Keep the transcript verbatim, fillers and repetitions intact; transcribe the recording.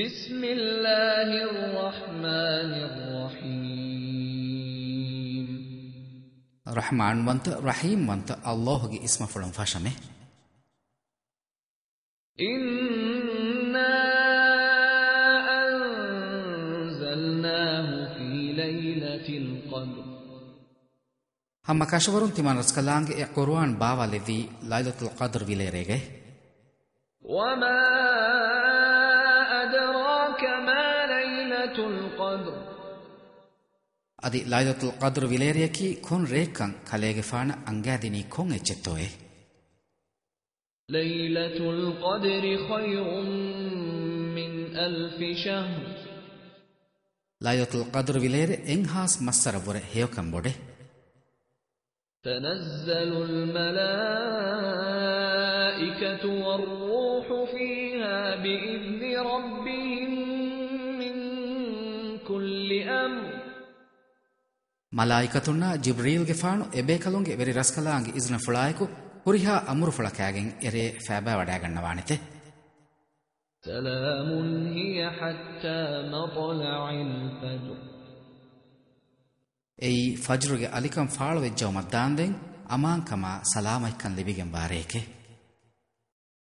بسم الله الرحمن الرحيم. ރަޙްމާންވަންތަ، ރަޙީމްވަންތަ ﷲ ގެ އިސްމަފުޅުން ފަށަމެ. إنا أنزلناه في ليلة القدر. ހަމަ ކަށަވަރުން ތިމަން ރަސްކަލާނގެ އެ ޤުރުއާން ބާވާލެއްވީ ލައިލަތުލް ޤަދްރު ވިލޭރޭގައި. وما أدراك ما ليلة القدر. އަދި ލައިލަތުލް ޤަދްރު ވިލޭރެއަކީ ކޮން ރެއެއްކަން ކަލޭގެފާނަށް އަންގާދިނީ ކޮން އެއްޗެއްތޯއޭ؟ ليلة القدر خير من ألف شهر. ލައިލަތުލް ޤަދްރު ވިލޭރެ އެއްހާސް މައްސަރަ ވުރެ ހެޔޮކަން ބޮޑޭ. تنزل الملائكة والروح فيها بإذن ربهم من كل أمر. މަލާއިކަތުންނާ ޖިބްރީލްގެފާނު އެބޭކަލުންގެ ވެރި ރަސްކަލާނގެ އިޒުނަފުޅާއެކު ހުރިހާ އަމުރުފުޅަކާގެން އެރޭ ފައިބާވަޑައިގަންނަވާނެތެ. سلام هي حتى مطلع الفجر. އެއީ ފަޖްރުގެ އަލިކަން ފާޅުވެއްޖައުމަށް ދާންދެން އަމާންކަމާ ސަލާމަތްކަން ލިބިގެންވާ ރެއެކޭ.